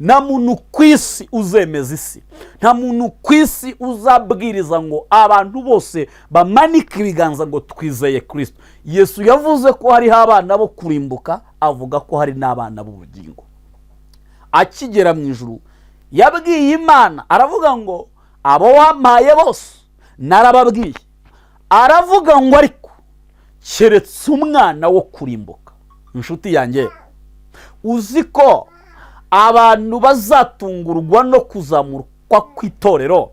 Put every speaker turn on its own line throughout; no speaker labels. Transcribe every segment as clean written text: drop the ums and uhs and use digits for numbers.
Nta muntu ku isi uzemeza isi, nta muntu ku isi uzabwiriza ngo abantu bose bamanike ibiganza ngo twizeye Kirisito. Yesu yavuze ko hariho abana bo kurimbuka, avuga ko hari n'abana b'ubugingo. Akigera mu ijuru yabwiye Imana, aravuga ngo: "Abo wampaye bose narababwiye." Aravuga ngo: "Ariko keretse umwana wo kurimbuka." Inshuti yanjye, uzi ko abantu bazatungurwa no kuzamurwa kw'itorero,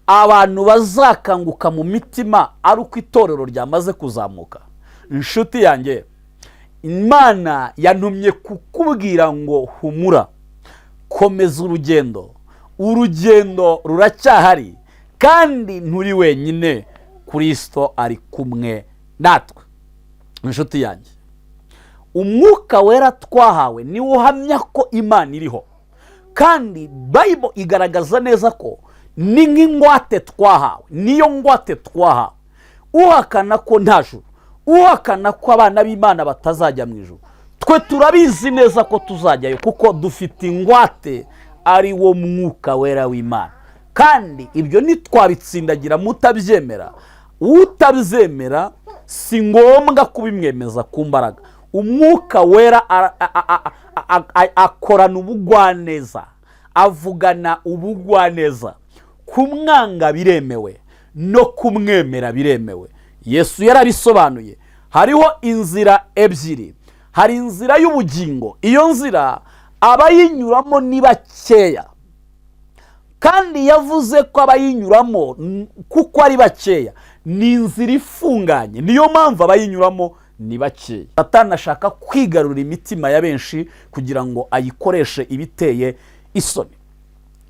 abantu bazakanguka mu mitima ari uko itorero ryamaze kuzamuka? Inshuti yanjye, Imana yantumye kukubwira ngo: "Humura, komeza urugendo, urugendo ruracyahari kandi nturi wenyine, Kirisito ari kumwe natwe." Inshuti yanjye, Umwuka Wera twahawe niwo uhamya ko Imana iriho, kandi Bible igaragaza neza ko ni nk'ingwate twahawe, niyo ngwate twahawe. Uhakana ko nta juru, uhakana ko abana b'Imana batazajya mu ijuru, twe turabizi neza ko tuzajyayo kuko dufite ingwate, ari wo Mwuka Wera w'Imana. Kandi ibyo ntitwabitsindagira mutabyemera. Utabyemera si ngombwa kubimwemeza ku mbaraga. Umwuka Wera akorana ubugwaneza, avugana ubugwaneza. Kumwanga biremewe, no kumwemera biremewe. Yesu yarabisobanuye: hariho inzira ebyiri, hari inzira y'ubugingo, iyo nzira abayinyuramo ni bakeya. Kandi yavuze ko abayinyuramo kuko ari bakeya, ni inzira ifunganye, niyo mpamvu abayinyuramo ni bakeya. Satani ashaka kwigarurira imitima ya benshi kugira ngo ayikoreshe ibiteye isoni.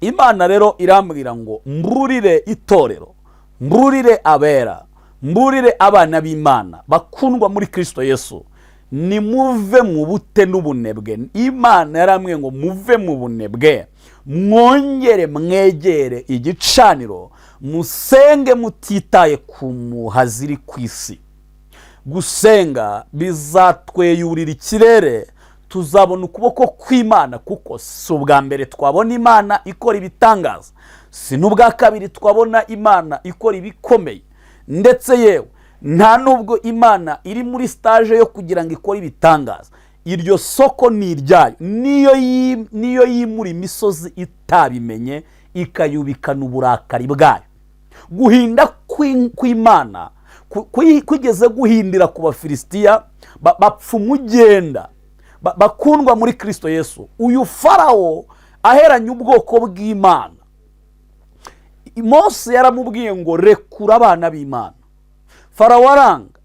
Imana rero irambwira ngo mburire itorero, mburire abera, mburire abana b'Imana bakundwa muri Kirisito Yesu: nimuve mu bute n'ubunebwe. Imana yarambwiye ngo muve mu bunebwe, mwongere mwegere igicaniro, musenge mutitaye ku muhazi iri ku isi. Gusenga bizatweyurira ikirere, tuzabona ukuboko kw'Imana, kuko si ubwa mbere twabona Imana ikora ibitangaza, si n'ubwa kabiri twabona Imana ikora ibikomeye. Ndetse yewe, nta nubwo Imana iri muri stage yo kugira ngo ikore ibitangaza, iryo soko ni iryayo. Niyo yimura imisozi itabimenye, ikayubikana uburakari bwayo. Guhinda kw'Imana kwigeze guhindira ku Bafilisitiya, bapfa umugenda. Bakundwa muri Kirisito Yesu, uyu Farawo aheranye ubwoko bw'Imana, Mose yaramubwiye ngo: "Rekura abana b'Imana." Farawo aranga.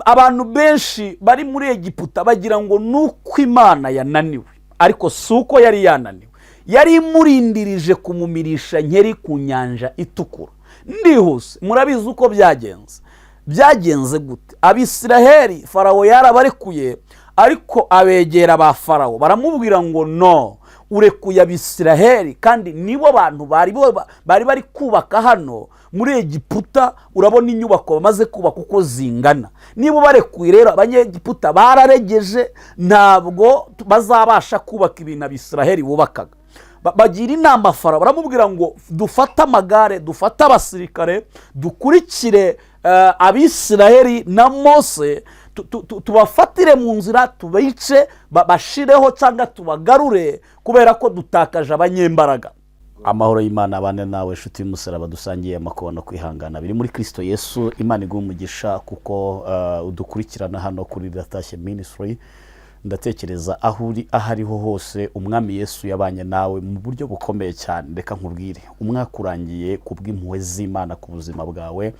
Abantu benshi bari muri Egiputa bagira ngo ni uko Imana yananiwe, ariko si uko yari yananiwe, yari imurindirije kumumirisha nkeri ku Nyanja Itukura. Ndihuse, murabizi uko byagenze. Byagenze gute? Abisiraheli Farawo yarabarekuye, ariko abegera ba Farawo baramubwira ngo: "No urekuye Abisiraheli kandi nibo bantu bari bari kubaka hano muri Egiputa, urabona inyubako bamaze kubaka uko zingana. Niba ubarekuye rero, Abanyegiputa bararegeje, ntabwo bazabasha kubaka ibintu Abisiraheli bubakaga." Bagira inama Farawo, baramubwira ngo: "Dufate amagare, dufate abasirikare, dukurikire Abisiraheli na Mose, tubafatire mu nzira, tubice, bashireho cyangwa tubagarure, kubera ko dutakaje abanyembaraga." Amahoro y'Imana abane nawe, inshuti y'umusaraba dusangiye amakuba no kwihangana biri muri Kirisito Yesu. Imana iguha umugisha kuko udukurikirana hano kuri Riratashye Ministry. Ndatekereza aho uri, aho ariho hose, Umwami Yesu yabanye nawe mu buryo bukomeye cyane. Reka nkubwire, umwaka urangiye ku bw'impuhwe z'Imana ku buzima bwawe,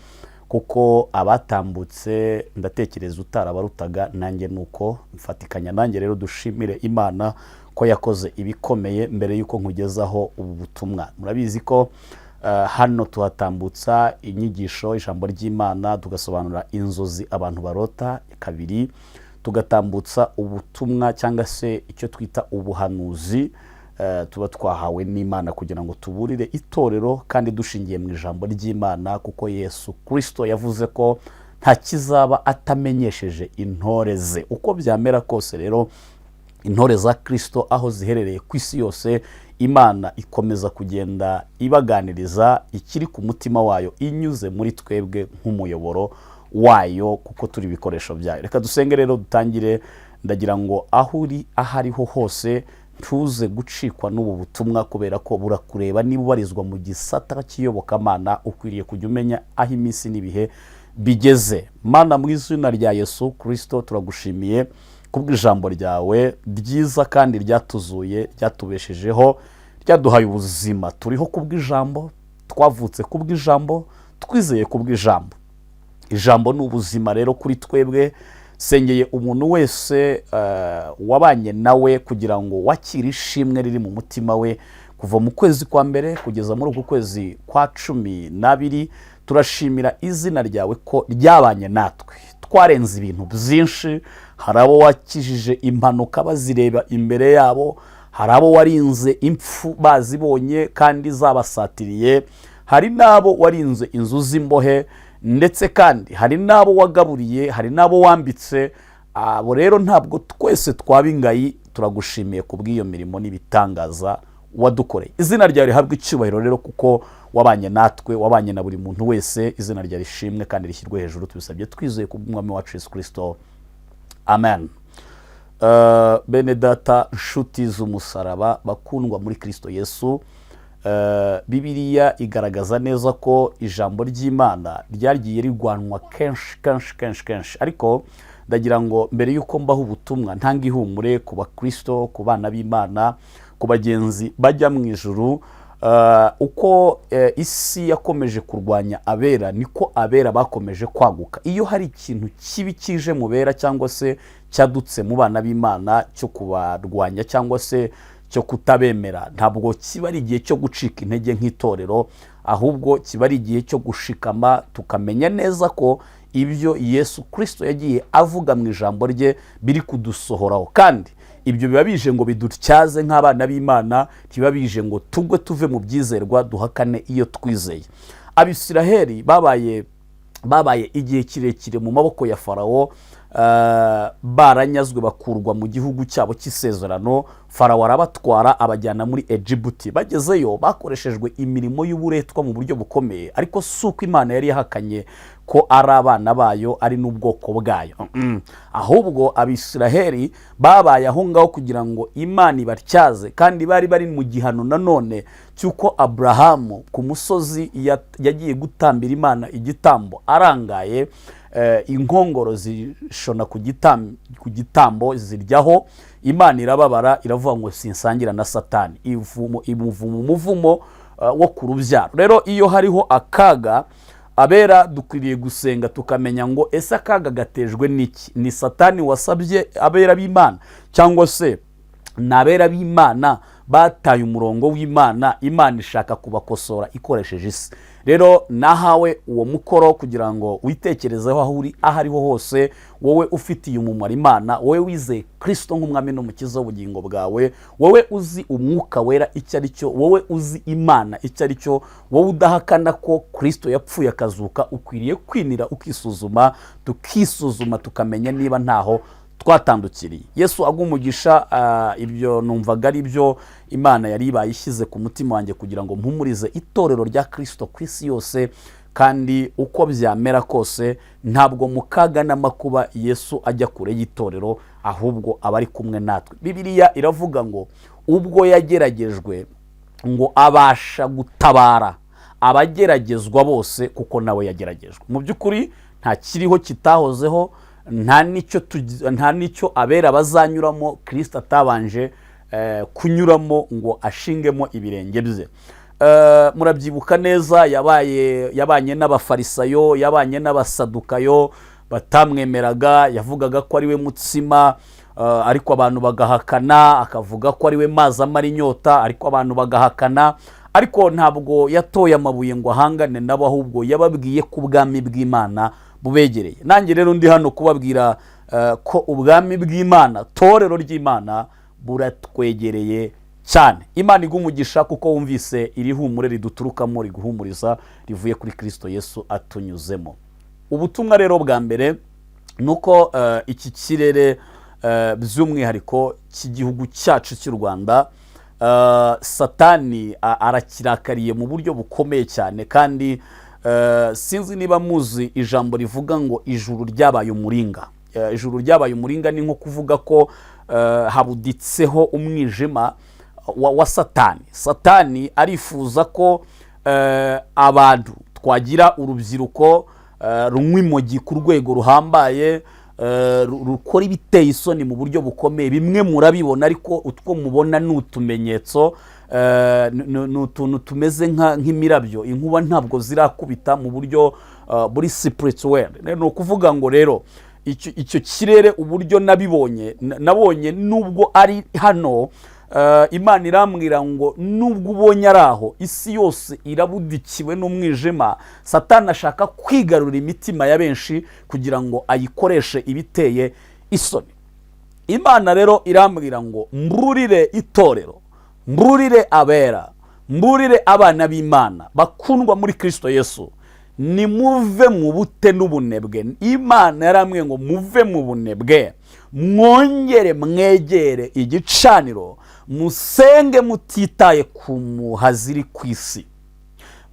kuko abatambutse ndatekereza utarabarutaga. Nanjye ni uko mfatikanya nanjye rero, dushimire Imana ko yakoze ibikomeye. Mbere y'uko nkugezaho ubu butumwa, murabizi ko hano tuhatambutsa inyigisho, ijambo ry'Imana, tugasobanura inzozi abantu barota kabiri, tugatambutsa ubutumwa cyangwa se icyo twita ubuhanuzi tuba twahawe n'Imana kugira ngo tuburire itorero, kandi dushingiye mu ijambo ry'Imana, kuko Yesu Kirisito yavuze ko nta kizaba atamenyesheje intore ze. Uko byamera kose rero. Intore za Kirisito aho ziherereye ku isi yose, Imana ikomeza kugenda ibaganiriza ikiri ku mutima wayo inyuze muri twebwe nk'umuyoboro wayo, kuko turi ibikoresho byayo. Reka dusenge rero dutangire. Ndagira ngo aho uri, aho ariho hose, ntuze gucikwa n'ubu butumwa kubera ko burakureba. Niba ubarizwa mu gisata cy'iyobokamana, ukwiriye kujya umenya aho iminsi n'ibihe bigeze. Mana, mu izina rya Yesu Kirisito, turagushimiye kubw'ijambo ryawe ryiza kandi ryatuzuye, ryatubeshejeho, ryaduhaye ubuzima. Turiho kubw'ijambo, twavutse kubw'ijambo, twizeye kubw'ijambo. Ijambo ni ubuzima rero kuri twebwe. Sengeye umuntu wese wabanye nawe kugira ngo wakire ishimwe riri mu mutima we kuva mu kwezi kwa mbere kugeza muri uku kwezi kwa 12. Turashimira izina ryawe ko ryabanye natwe, twarenze ibintu byinshi. Hari abo wakijije impanuka bazireba imbere yabo, hari abo warinze impfu bazibonye kandi zabasatiriye, hari n'abo warinze inzu z'imbohe, ndetse kandi hari n'abo wagaburiye, hari n'abo wambitse. Abo rero ntabwo twese twaba ingayi. Turagushimiye ku bw'iyo mirimo n'ibitangaza wadukoreye. Izina ryawe rihabwa icyubahiro rero kuko wabanye natwe, wabanye na buri muntu wese. Izina ryawe rishimwe kandi rishyirwe hejuru. Tubisabye twizeye ku bw'Umwami wacu Yesu Kirisito, amen. Bene data, nshuti z'umusaraba, bakundwa muri Kirisito Yesu, Bibiliya igaragaza neza ko ijambo ry'Imana ryagiye rirwanwa kenshi kenshi kenshi kenshi. Ariko ndagira ngo mbere y'uko mbaho ubutumwa, ntanga ihumure ku Bakirisito, ku bana b'Imana, ku bagenzi bajya mu ijuru. Uko isi yakomeje kurwanya abera, niko abera bakomeje kwaguka. Iyo hari ikintu kibi kije mu bera cyangwa se cyadutse mu bana b'Imana cyo kubarwanya cyangwa se cyo kutabemera, ntabwo kiba ari igihe cyo gucika intege nk'itorero, ahubwo kiba ari igihe cyo gushikama, tukamenya neza ko ibyo Yesu Kirisito yagiye avuga mu ijambo rye biri kudusohoraho. Kandi ibyo biba bije ngo bidutyaze nk'abana b'Imana, ntibiba bije ngo tugwe tuve mu byizerwa, duhakane iyo twizeye. Abisiraheli babaye igihe kirekire mu maboko ya Farawo, baranyazwe bakurwa mu gihugu cyabo cy'isezerano. Farawo arabatwara, abajyana muri Egibuti. Bagezeyo bakoreshejwe imirimo y'uburetwa mu buryo bukomeye, ariko si uko Imana yari yahakanye ko ari abana bayo, ari n'ubwoko bwayo. Ahubwo Abisiraheli babaye aho ngaho kugira ngo Imana ibatyaze, kandi bari mu gihano nanone cy'uko Aburahamu ku musozi yagiye gutambira Imana igitambo arangaye, inkongoro zishona ku gitambo ziryaho. Imana irababara, iravuga ngo "Sinsangira na Satani", imuvuma umuvumo wo ku rubyaro. Rero iyo hariho akaga, abera dukwiriye gusenga, tukamenya ngo ese akaga gatejwe n'iki? Ni Satani wasabye abera b'Imana, cyangwa se ni abera b'Imana bataye umurongo w'Imana, Imana ishaka kubakosora ikoresheje isi? Rero nahawe uwo mukoro kugira ngo witekerezeho aho uri, aho ariho hose, wowe ufitiye umumaro Imana, wowe wizeye Kirisito nk'Umwami n'Umukiza w'ubugingo bwawe, wowe uzi Umwuka Wera icyo ari cyo, wowe uzi Imana icyo ari cyo, wowe udahakana ko Kirisito yapfuye akazuka, ukwiriye kwinira ukisuzuma, tukisuzuma, tukamenya niba ntaho twatandukiriye. Yesu aguha umugisha. Ibyo numvaga ari byo Imana yari ibaye ishyize ku mutima wanjye kugira ngo mpumurize itorero rya Kirisito ku isi yose. Kandi uko byamera kose, ntabwo mu kaga n'amakuba Yesu ajya kure y'itorero, ahubwo aba ari kumwe natwe. Bibiliya iravuga ngo ubwo yageragejwe, ngo abasha gutabara abageragezwa bose kuko nawe yageragejwe. Mu by'ukuri nta kiriho kitahozeho, nta n'icyo abera bazanyuramo Kirisito atabanje kunyuramo ngo ashingemo ibirenge bye. Murabyibuka neza, yabanye n'Abafarisayo, yabanye n'Abasadukayo batamwemeraga. Yavugaga ko ari we mutsima, ariko abantu bagahakana, akavuga ko ari we mazi amara inyota, ariko abantu bagahakana. Ariko ntabwo yatoye amabuye ngo ahangane nabo, ahubwo yababwiye ko ubwami bw'Imana bubegereye. Nanjye rero ndi hano kubabwira ko ubwami bw'Imana, torero ry'Imana, buratwegereye cyane. Imana iguha umugisha kuko wumvise iri humure riduturukamo, riguhumuriza, rivuye kuri Kirisito Yesu atunyuzemo. Ubutumwa rero bwa mbere ni uko iki kirere by'umwihariko cy'igihugu cyacu cy'u Rwanda. Satani arakirakariye mu buryo bukomeye cyane, kandi sinzi niba muzi ijambo rivuga ngo ijuru ryabaye umuringa. Ijuru ryabaye umuringa ni nko kuvuga ko habuditseho umwijima wa Satani. Satani arifuza ko abantu twagira urubyiruko runywa imogi ku rwego ruhambaye, rukora ibiteye isoni mu buryo bukomeye. Bimwe murabibona, ariko utwo mubona ni utumenyetso, ni utuntu tumeze nk'imirabyo. Inkuba ntabwo zirakubita mu buryo buri spirituel. Ni ukuvuga ngo rero icyo kirere, uburyo nabibonye, nabonye nubwo ari hano, Imana irambwira ngo nubwo ubonye ari aho, isi yose irabudikiwe n'umwijima. Satani ashaka kwigarurira imitima ya benshi kugira ngo ayikoreshe ibiteye isoni. Imana rero irambwira ngo mburire itorero, mburire abera, mburire abana b'Imana bakundwa muri Kirisito Yesu: nimuve mu bute n'ubunebwe. Imana yarambwiye ngo muve mu bunebwe, mwongere mwegere igicaniro, musenge mutitaye ku muhazi iri ku isi.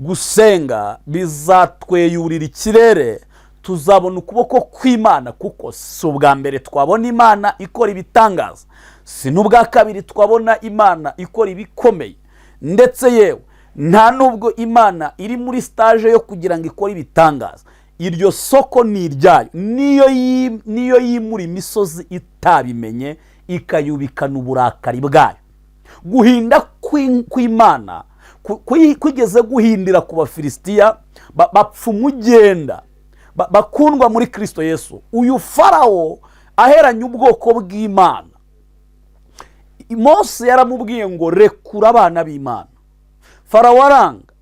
Gusenga bizatweyurira ikirere, tuzabona ukuboko kw'Imana, kuko si ubwa mbere twabona Imana ikora ibitangaza, si n'ubwa kabiri twabona Imana ikora ibikomeye. Ndetse yewe, nta nubwo Imana iri muri stage yo kugira ngo ikore ibitangaza. Iryo soko ni iryayo. Niyo yimura imisozi itabimenye, ikayubikana uburakari bwayo. Guhinda kw'Imana kwigeze guhindira ku Bafilisitiya, bapfa umugenda. Bakundwa muri Kirisito Yesu, uyu Farawo aheranye ubwoko bw'Imana, Mose yaramubwiye ngo rekura abana b'Imana. Farawo aranga.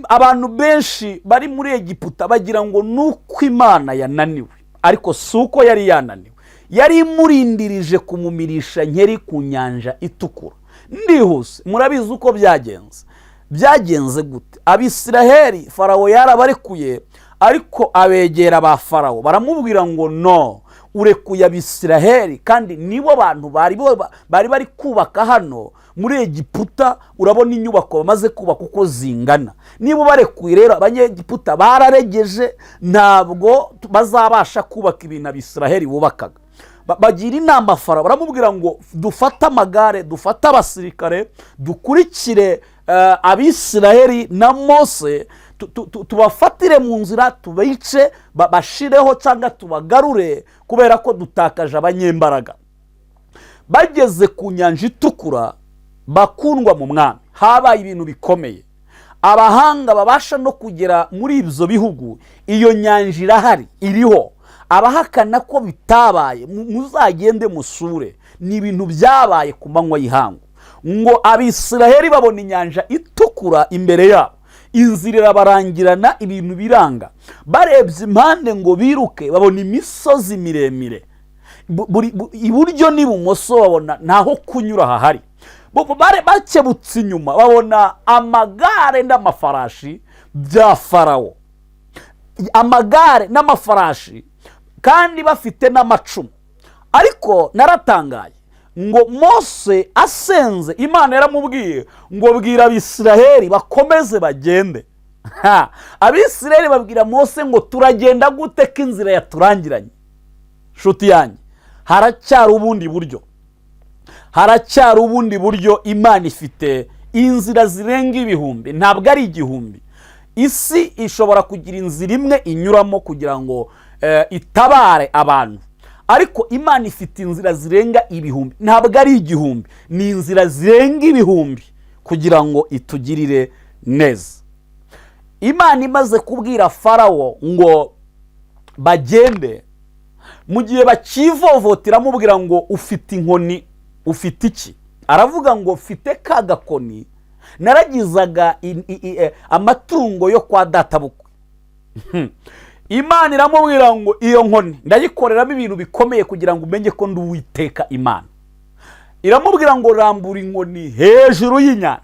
Abantu benshi bari muri Egiputa bagira ngo ni uko Imana yananiwe, ariko si uko yari yananiwe. Yari imurindirije kumumirisha nkeri ku Nyanja Itukura. Ndihuse, murabizi uko byagenze. Byagenze gute? Abisiraheli Farawo yarabarekuye, ariko abegera ba Farawo baramubwira ngo no urekuye Abisiraheli, kandi nibo bantu bari bari kubaka hano muri Egiputa. Urabona inyubako bamaze kubaka uko zingana. Niba ubarekuye rero, Abanyegiputa bararegeje, ntabwo bazabasha kubaka ibintu Abisiraheli bubakaga. Bagira inama Farawo, baramubwira ngo dufate amagare, dufate abasirikare, dukurikire Abisiraheli na Mose, tubafatire mu nzira, tubice, bashireho cyangwa tubagarure, kubera ko dutakaje abanyembaraga. Bageze ku Nyanja Itukura, bakundwa mu Mwami, habaye ibintu bikomeye. Abahanga babasha no kugera muri ibyo bihugu, iyo nyanja irahari, iriho. Abahakana ko bitabaye, muzagende musure, ni ibintu byabaye ku manywa y'ihangu. Ngo Abisiraheli babona Inyanja Itukura imbere yabo, inzira irabarangirana, ibintu biranga. Barebye impande ngo biruke, babona imisozi miremire iburyo n'ibumoso, babona ntaho kunyura hahari. Bakebutse inyuma, babona amagare n'amafarashi bya Farawo, amagare n'amafarashi, kandi bafite n'amacumu. Ariko naratangaye ngo Mose asenze, Imana yaramubwiye ngo bwira Abisiraheli bakomeze bagende. Abisiraheli babwira Mose ngo turagenda gute ko inzira yaturangiranye? Nshuti yanjye, haracyari ubundi buryo, haracyari ubundi buryo. Imana ifite inzira zirenga ibihumbi, ntabwo ari igihumbi. Isi ishobora kugira inzira imwe inyuramo kugira ngo itabare abantu, ariko Imana ifite inzira zirenga ibihumbi, ntabwo ari igihumbi, ni inzira zirenga ibihumbi kugira ngo itugirire neza. Imana imaze kubwira Farawo ngo bagende, mu gihe bakivovotera amubwira ngo ufite inkoni, ufite iki? Aravuga ngo mfite ka gakoni naragizaga amatungo yo kwa databukwe. Imana iramubwira ngo iyo nkoni ndayikoreramo ibintu bikomeye kugira ngo umenye ko ndi Uwiteka Imana. Iramubwira ngo rambura inkoni hejuru y'inyanja.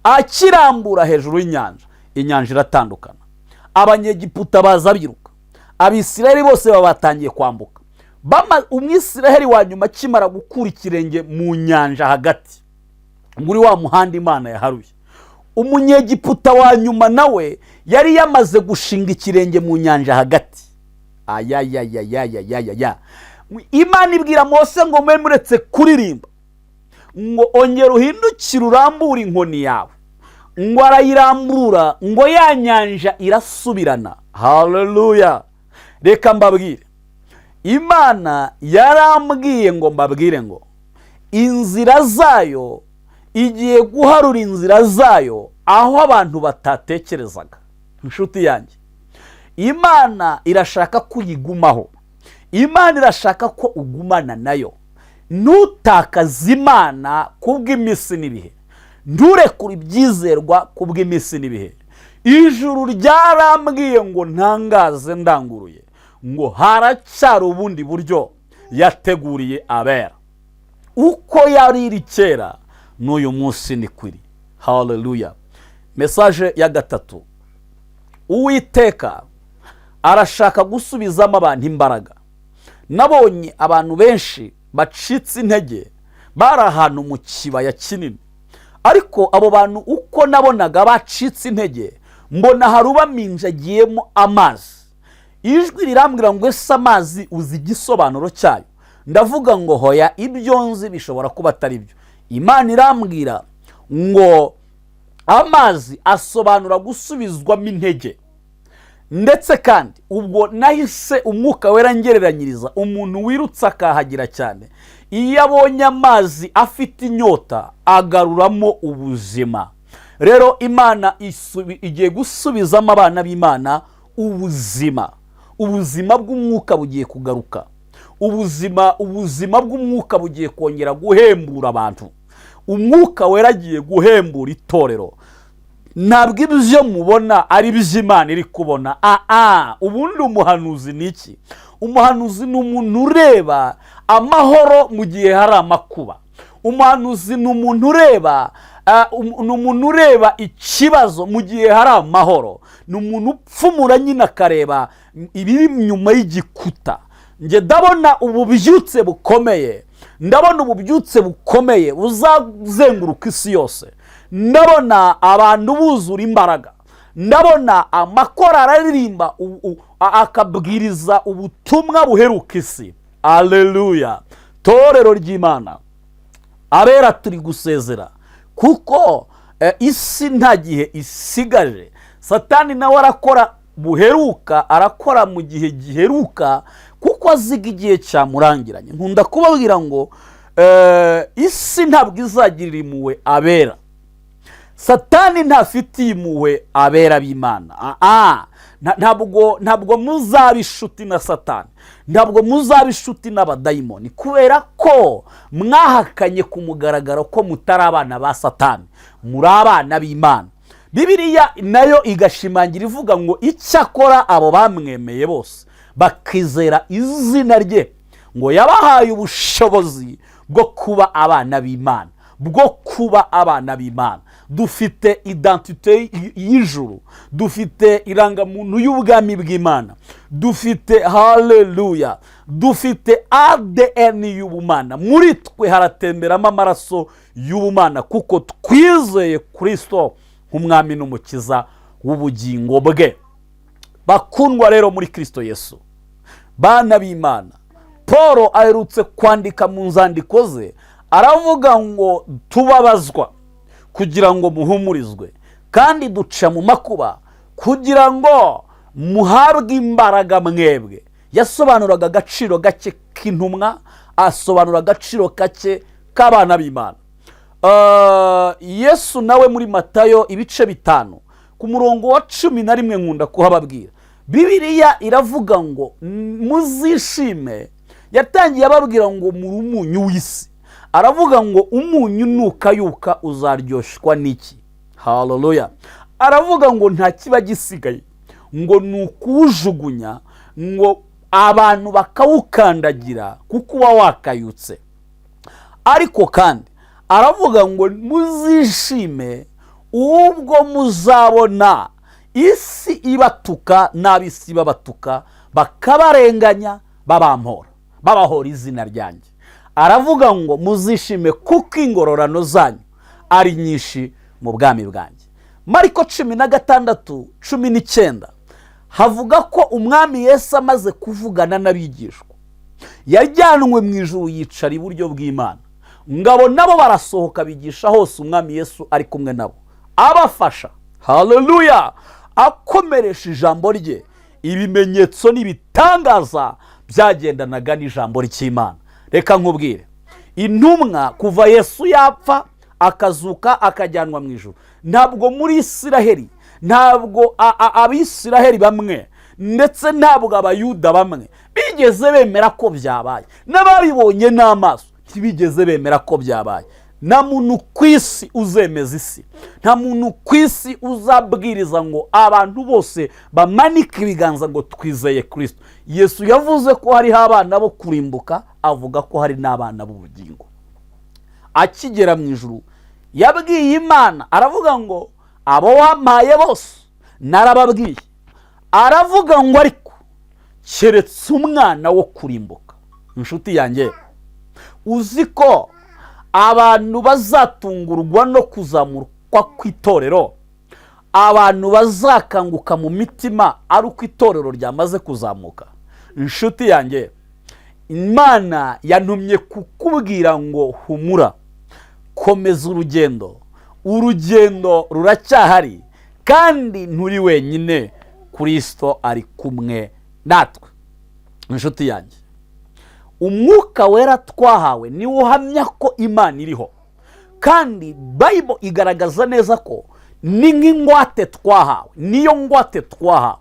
Akirambura hejuru y'inyanja, inyanja iratandukana, Abanyegiputa baza biruka, Abisirayeli bose baba batangiye kwambuka. Umwisiraheli wa nyuma akimara gukura ikirenge mu nyanja hagati muri wa muhanda Imana yaharuye, umunyegiputa wa nyuma nawe yari yamaze gushinga ikirenge mu nyanja hagati. Ayayayayayayaya! Imana ibwira Mose ngo: "Mube muretse kuririmba," ngo: "Ongera uhindukire urambure inkoni yawe." Ngo arayirambura, ngo ya nyanja irasubirana. Haleluya! Reka mbabwire, Imana yarambwiye ngo mbabwire ngo inzira zayo igiye guharura inzira zayo aho abantu batatekerezaga. Inshuti yanjye, Imana irashaka ko uyigumaho. Imana irashaka ko ugumana nayo, ntutakaze Imana kubw'iminsi n'ibihe, nturekure ibyizerwa kubw'iminsi n'ibihe. Ijuru ryarambwiye ngo ntangaze ndanguruye ngo haracyari ubundi buryo yateguriye abera. Uko yari iri kera, n'uyu munsi ni kwiri. Haleluya! Message ya gatatu: Uwiteka arashaka gusubizamo abantu imbaraga. Nabonye abantu benshi bacitse intege, bari ahantu mu kibaya kinini, ariko abo bantu uko nabonaga bacitse intege, mbona hari ubaminjagiyemo amazi. Ijwi rirambwira ngo: "Ese amazi uzi igisobanuro cyayo?" Ndavuga ngo: "Hoya, ibyo nzi bishobora kuba atari byo." Imana irambwira ngo amazi asobanura gusubizwamo intege. Ndetse kandi ubwo nahise Umwuka Wera ngereranyiriza umuntu wirutse akahagira cyane. Iyo abonye amazi afite inyota, agaruramo ubuzima. Rero Imana igiye gusubizamo abana b'Imana ubuzima. Ubuzima bw'umwuka bugiye kugaruka. Ubuzima bw'umwuka bugiye kongera guhembura abantu. Umwuka Wera agiye guhembura itorero. Ntabwo ibyo mubona ari iby'Imana iri kubona. Aa, ubundi umuhanuzi ni iki? Umuhanuzi ni umuntu ureba amahoro mu gihe hari amakuba. Umuhanuzi ni umuntu ureba ikibazo mu gihe hari amahoro. Ni umuntu upfumura nyine akareba ibiri inyuma y'igikuta. Njye ndabona ububyutse bukomeye, ndabona ububyutse bukomeye buzazenguruka isi yose. Ndabona abantu buzura imbaraga, ndabona amakorari aririmba akabwiriza ubutumwa buheruka isi. Aleluya! Torero ry'Imana, abera turi gusezera kuko isi nta gihe isigaje. Satani nawe arakora buheruka, arakora mu gihe giheruka kuko aziga igihe cyamurangiranye. Nkunda kubabwira ngo isi ntabwo izagirira impuhwe abera. Satani ntafitiye impuhwe abera b'Imana. Ntabwo muzaba inshuti na Satani, ntabwo muzaba inshuti n'abadayimoni, kubera ko mwahakanye ku mugaragaro ko mutari abana ba Satani, muri abana b'Imana. Bibiliya nayo igashimangira ivuga ngo icyakora abo bamwemeye bose bakizera izina rye, ngo yabahaye ubushobozi bwo kuba abana b'Imana, bwo kuba abana b'Imana. Dufite identité y'ijuru, dufite irangamuntu y'ubwami bw'Imana, dufite, haleluya, dufite ADN y'ubumana. Muri twe haratemberamo amaraso y'ubumana kuko twizeye Kirisito nk'umwami n'umukiza w'ubugingo bwe. Bakundwa rero muri Kirisito Yesu, bana b'Imana, Paul aherutse kwandika mu nzandiko ze, aravuga ngo tubabazwa kugira ngo muhumurizwe, kandi duca mu makuba kugira ngo muhabwe imbaraga mwebwe. Yasobanuraga agaciro gake k'intumwa, asobanura agaciro gake k'abana b'Imana. Yesu nawe muri Matayo ibice 5 ku murongo wa 11, nkunda kuhababwira, Bibiliya iravuga ngo muzishime. Yatangiye ababwira ngo muri umunyu w'isi. Aravuga ngo umunyu nukayuka uzaryoshywa n'iki? Haleluya! Aravuga ngo nta kiba gisigaye, ngo ni ukuwujugunya, ngo abantu bakawukandagira kuko uba wakayutse. Ariko kandi aravuga ngo muzishime ubwo muzabona isi ibatuka, n'ab'isi babatuka, bakabarenganya, babampora, Babahora izina ryanjye. Aravuga ngo muzishime kuko ingororano zanyu ari nyinshi mu bwami bwanjye. Mariko 16:19 havuga ko Umwami Yesu amaze kuvugana n'abigishwa yajyanwe mu ijuru, yicara iburyo bw'Imana. Ngabo nabo barasohoka, bigisha hose, Umwami Yesu ari kumwe nabo, abafasha. Haleluya! Akomeresha ijambo rye, ibimenyetso n'ibitangaza byagendanaga n'ijambo ry'Imana. Reka nkubwire, intumwa kuva Yesu yapfa, akazuka, akajyanwa mu ijuru, ntabwo muri Isiraheli, ntabwo Abisiraheli bamwe, ndetse ntabwo Abayuda bamwe bigeze bemera ko byabaye. N'ababibonye n'amaso ntibigeze bemera ko byabaye. Nta muntu ku isi uzemeza isi, nta muntu ku isi uzabwiriza ngo abantu bose bamanike ibiganza ngo twizeye Kirisito. Yesu yavuze ko hariho abana bo kurimbuka, avuga ko hari n'abana b'ubugingo. Akigera mu ijuru yabwiye Imana, aravuga ngo abo wampaye bose narababwiye. Aravuga ngo ariko keretse umwana wo kurimbuka. Inshuti yanjye, uzi ko abantu bazatungurwa no kuzamurwa kw'itorero, abantu bazakanguka mu mitima ari uko itorero ryamaze kuzamuka? Inshuti yanjye, Imana yantumye kukubwira ngo humura, komeza urugendo, urugendo ruracyahari kandi nturi wenyine, Kirisito ari kumwe natwe. Inshuti yanjye, Umwuka Wera twahawe niwo uhamya ko Imana iriho, kandi Bible igaragaza neza ko ni nk'ingwate twahawe, niyo ngwate twahawe.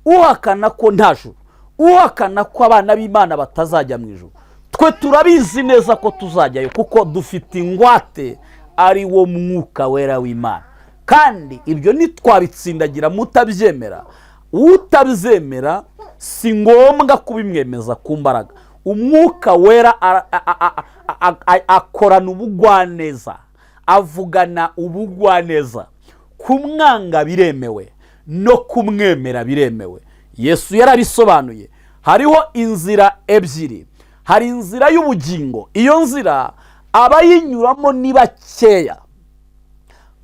Uhakana ko nta juru, uhakana ko abana b'Imana batazajya mu ijuru, twe turabizi neza ko tuzajyayo kuko dufite ingwate, ari wo Mwuka Wera w'Imana. Kandi ibyo ntitwabitsindagira mutabyemera. Utabyemera si ngombwa kubimwemeza ku mbaraga. Umwuka Wera akorana ubugwaneza, avugana ubugwaneza. Kumwanga biremewe, no kumwemera biremewe. Yesu yarabisobanuye, hariho inzira ebyiri. Hari inzira y'ubugingo, iyo nzira abayinyuramo ni bakeya,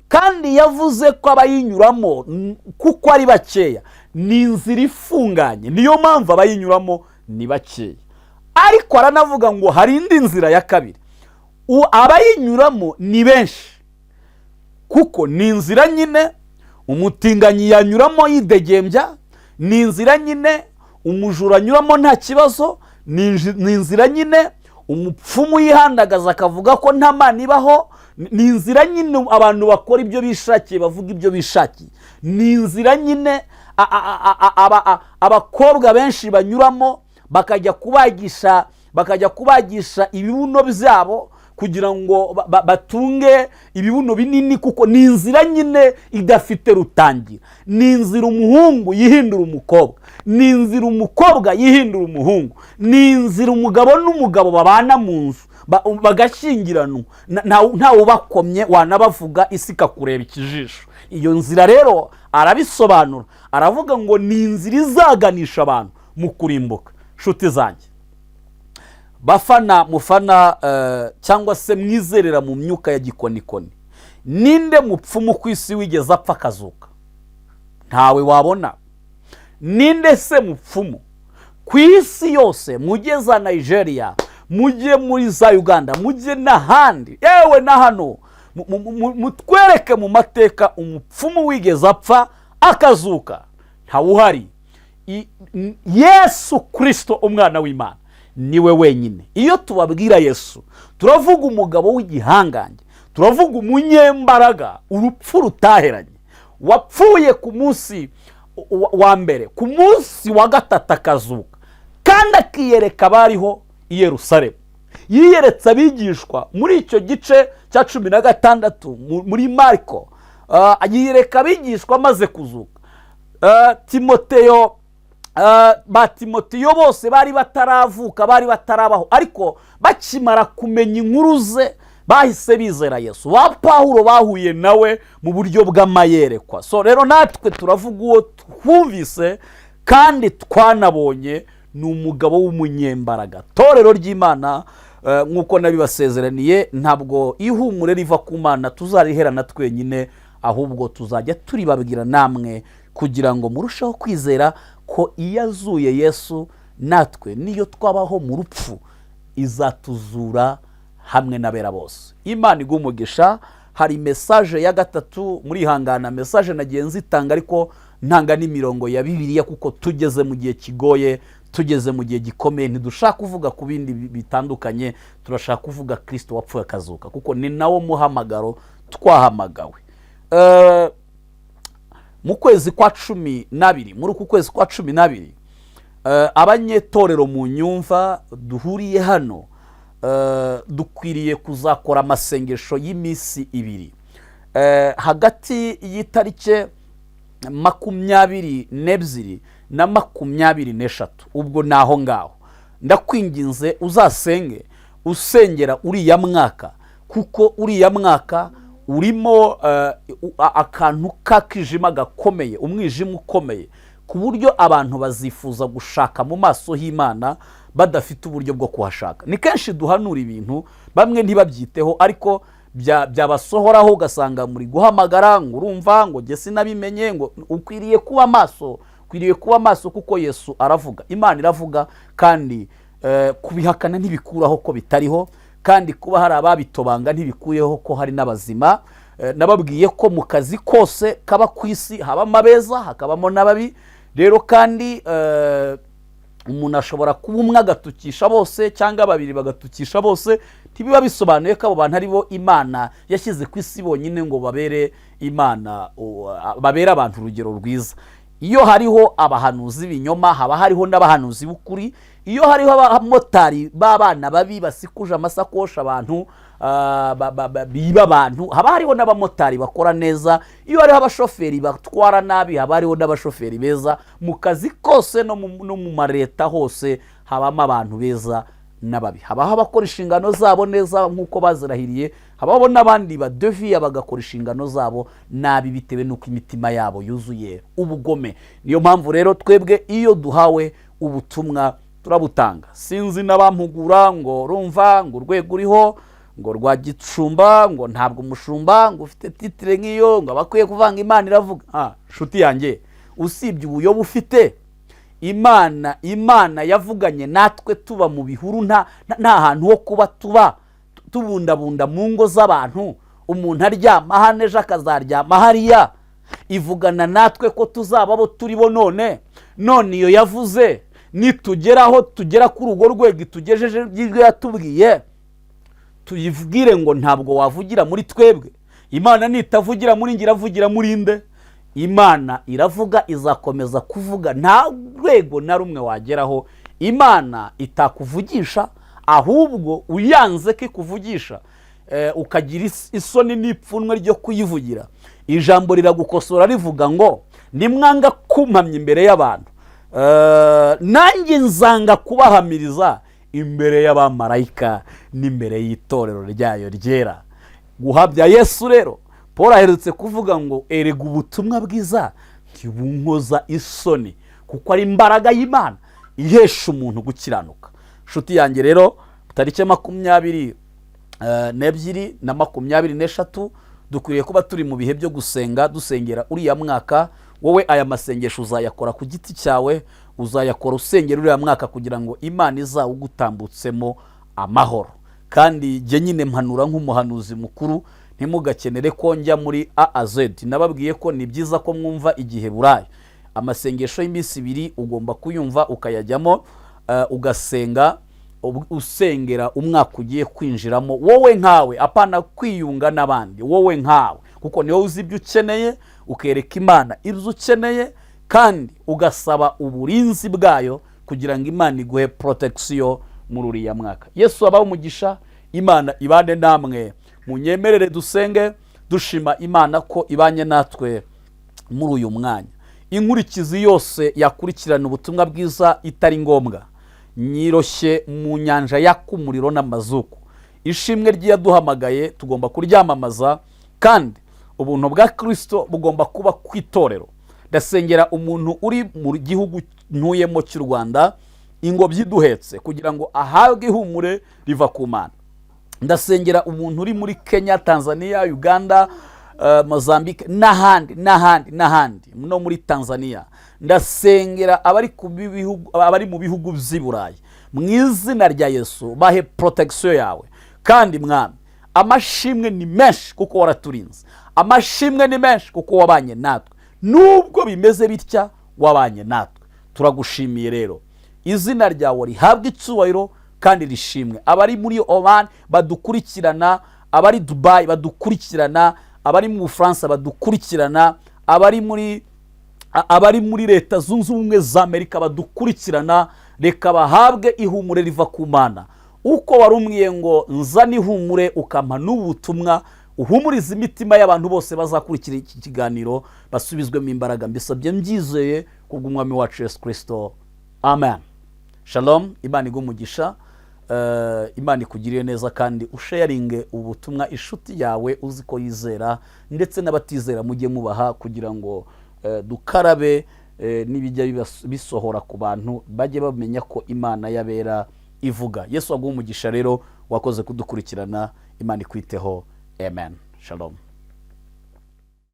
kandi yavuze ko abayinyuramo kuko ari bakeya, ni inzira ifunganye, niyo mpamvu abayinyuramo ni bakeya. Ariko aranavuga ngo hari indi nzira ya kabiri, abayinyuramo ni benshi, kuko ni inzira nyine umutinganyi yanyuramo yidegembya, ni inzira nyine umujura anyuramo nta kibazo, ni inzira nyine umupfumu yihandagaza akavuga ko nta Mana ibaho, ni inzira nyine abantu bakora ibyo bishakiye, bavuga ibyo bishakiye, ni inzira nyine abakobwa benshi banyuramo bakajya kubagisha ibibuno byabo kugira ngo batunge ibibuno binini, kuko ni inzira nyine idafite rutangira. Ni inzira umuhungu yihindura umukobwa, ni inzira umukobwa yihindura umuhungu, ni inzira umugabo n'umugabo babana mu nzu bagashyingiranwa ntawe ubakomye, wanabavuga isi ikakureba ikijisho. Iyo nzira rero arabisobanura, aravuga ngo ni inzira izaganisha abantu mu kurimbuka. Nshuti zanjye, bafana mufana cyangwa se mwizerera mu myuka ya gikonikoni, ninde mupfumu ku isi wigeze apfa akazuka? Ntawe wabona. Ninde se mupfumu ku isi yose? Mujye za Nigeria, mujye muri za Uganda, mujye n'ahandi, yewe na hano, mutwereke mu mateka umupfumu wigeze apfa akazuka. Ntawuhari. Yesu Kirisito umwana w'Imana niwe wenyine. Iyo tubabwira Yesu, turavuga umugabo w'igihangange, turavuga umunyembaraga urupfu rutaheranye, wapfuye ku munsi wa mbere, ku munsi wa gatatu akazuka, kandi akiyereka abariho i Yerusalemu. Yiyeretse abigishwa muri icyo gice cya 16 muri Mariko, yiyereka abigishwa amaze kuzuka. Timoteyo, ba Timoteyo bose bari bataravuka, bari batarabaho, ariko bakimara kumenya inkuru ze bahise bizera Yesu. Ba Pawulo bahuye nawe mu buryo bw'amayerekwa. So rero natwe turavuga uwo twumvise kandi twanabonye. Ni umugabo w'umunyembaraga. Torero ry'Imana, nk'uko nabibasezeraniye, ntabwo ihumure riva ku Mana tuzariherana twenyine, ahubwo tuzajya turibabwira namwe kugira ngo murusheho kwizera ko iyo azuye Yesu, natwe niyo twabaho mu rupfu izatuzura hamwe n'abera bose. Imana iguha umugisha. Hari message ya gatatu, murihangana, message nagiye nzitanga ariko ntanga n'imirongo ya Bibiliya, kuko tugeze mu gihe kigoye, tugeze mu gihe gikomeye. Ntidushaka kuvuga ku bindi bitandukanye, turashaka kuvuga Kirisito wapfuye akazuka, kuko ni nawo muhamagaro twahamagawe. Mu kwezi kwa 12, muri uku kwezi kwa 12, abanyetorero mu nyumva duhuriye hano, dukwiriye kuzakora amasengesho y'iminsi 2, hagati y'itariki 22 na 23. Ubwo ni aho ngaho. Ndakwinginze uzasenge usengera uriya mwaka, kuko uriya mwaka urimo akantu k'akijima gakomeye, umwijima ukomeye, ku buryo abantu bazifuza gushaka mu maso h'Imana badafite uburyo bwo kuhashaka. Ni kenshi duhanura ibintu, bamwe ntibabyiteho, ariko byabasohoraho ugasanga muri guhamagara ngo urumva ngo jye sinabimenye, ngo ukwiriye kuba maso, ukwiriye kuba maso, kuko Yesu aravuga, Imana iravuga, kandi kubihakana ntibikuraho ko bitariho, kandi kuba hari ababitobanga ntibikuyeho ko hari n'abazima. Nababwiye ko mu kazi kose kaba ku isi habamo abeza, hakabamo n'ababi. Rero kandi umuntu ashobora kuba umwe agatukisha bose, cyangwa babiri bagatukisha bose, ntibiba bisobanuye ko abo bantu ari bo Imana yashyize ku isi bonyine ngo babere Imana, babere abantu urugero rwiza. Iyo hariho abahanuzi b'ibinyoma, haba hariho n'abahanuzi b'ukuri. Iyo hariho abamotari b'abana babi basikuje amasakoshi abantu, biba abantu, haba hariho n'abamotari bakora neza. Iyo hariho abashoferi batwara nabi, haba hariho n'abashoferi beza. Mu kazi kose no mu mareta hose habamo abantu beza n'ababi. Habaho abakora inshingano zabo neza nk'uko bazirahiriye, habaho n'abandi badeviya bagakora inshingano zabo nabi bitewe n'uko imitima yabo yuzuye ubugome. Niyo mpamvu rero twebwe iyo duhawe ubutumwa turabutanga. Sinzi n'abampugura ngo urumva ngo urwego uriho ngo rwa gicumba, ngo ntabwo umushumba ngo ufite titre nk'iyo ngo aba akwiye kuvanga Imana iravuga. Nshuti yanjye, usibye ubuyobe ufite, Imana yavuganye natwe tuba mu bihuru, nta hantu ho kuba, tuba tubundabunda mu ngo z'abantu, umuntu aryama hano ejo akazaryama hariya. Ivugana natwe ko tuzaba abo turi bo none. None iyo yavuze, nitugeraho tugera kuri urwo rwego itugejeje by'ibyo yatubwiye, tuyibwire ngo ntabwo wavugira muri twebwe? Imana nitavugira muri nge, iravugira muri nde? Imana iravuga, izakomeza kuvuga. Nta rwego na rumwe wageraho Imana itakuvugisha, ahubwo uyanze ko ikuvugisha, ukagira isoni n'ipfunwe ryo kuyivugira. Ijambo riragukosora rivuga ngo nimwanga kumpamya imbere y'abantu, nanjye nzanga kubahamiriza imbere y'abamarayika n'imbere y'itorero ryayo ryera. Guhabya Yesu rero, Paul aherutse kuvuga ngo erega ubutumwa bwiza ntibunkoza isoni, kuko ari imbaraga y'Imana ihesha umuntu gukiranuka. Inshuti yanjye rero, tariki 22 na 23 dukwiriye kuba turi mu bihe byo gusenga, dusengera uriya mwaka. Wowe aya masengesho uzayakora ku giti cyawe, uzayakora usengera uriya mwaka kugira ngo Imana izawugutambutsemo amahoro. Kandi jye nyine mpanura nk'umuhanuzi mukuru, ntimugakenere ko njya muri A a Z. Nababwiye ko ni byiza ko mwumva Igiheburayo. Amasengesho y'iminsi 2 ugomba kuyumva ukayajyamo, ugasenga usengera umwaka ugiye kwinjiramo wowe nkawe, apana kwiyunga n'abandi, wowe nkawe, kuko niwowe uzi ibyo ukeneye. Ukereka Imana ibyo ukeneye kandi ugasaba uburinzi bwayo kugira ngo Imana iguhe protection muri uriya mwaka. Yesu abahe umugisha, Imana ibane namwe. Munyemerere dusenge dushima Imana ko ibanye natwe muri uyu mwanya. Inkurikizi yose yakurikirana ubutumwa bwiza itari ngombwa, nyiroshye mu nyanja yaka umuriro n'amazuku. Ishimwe ry'iyaduhamagaye tugomba kuryamamaza, kandi ubuntu bwa Kirisito bugomba kuba ku itorero. Ndasengera umuntu uri mu gihugu ntuyemo cy'u Rwanda. Ingobyi iduhetse kugira ngo ahabwe ihumure riva ku Mana. Ndasengera umuntu uri muri Kenya, Tanzania, Uganda, Mozambique n'ahandi n'ahandi n'ahandi, no muri Tanzania. Ndasengera abari mu bihugu by'i Burayi. Mu izina rya Yesu, bahe protection yawe. Kandi Mwami, amashimwe ni menshi kuko waraturinze, amashimwe ni menshi kuko wabanye natwe. Nubwo bimeze bitya, wabanye natwe, turagushimiye. Rero izina ryawe rihabwe icyubahiro kandi rishimwe. Abari muri Oman badukurikirana, abari Dubai badukurikirana, abari mu Bufaransa badukurikirana, abari muri Leta Zunze Ubumwe za Amerika badukurikirana, reka bahabwe ihumure riva ku Mana. Uko wari umwiye ngo nzane ihumure, ukampa n'ubutumwa, uhumuriza imitima y'abantu bose bazakurikira iki kiganiro, basubizwemo imbaraga. Mbisabye mbyizeye kubw'Umwami wacu Yesu Kirisito, amen. Shalom, Imana iguhe umugisha. Imana ikugiriye neza, kandi usharinge ubutumwa inshuti yawe uzi ko yizera, ndetse n'abatizera mujye mubaha, kugira ngo dukarabe n'ibijya bisohora ku bantu, bajye bamenya ko Imana y'abera ivuga. Yesu aguhe umugisha. Rero wakoze kudukurikirana, Imana ikwiteho. Amen, shalom.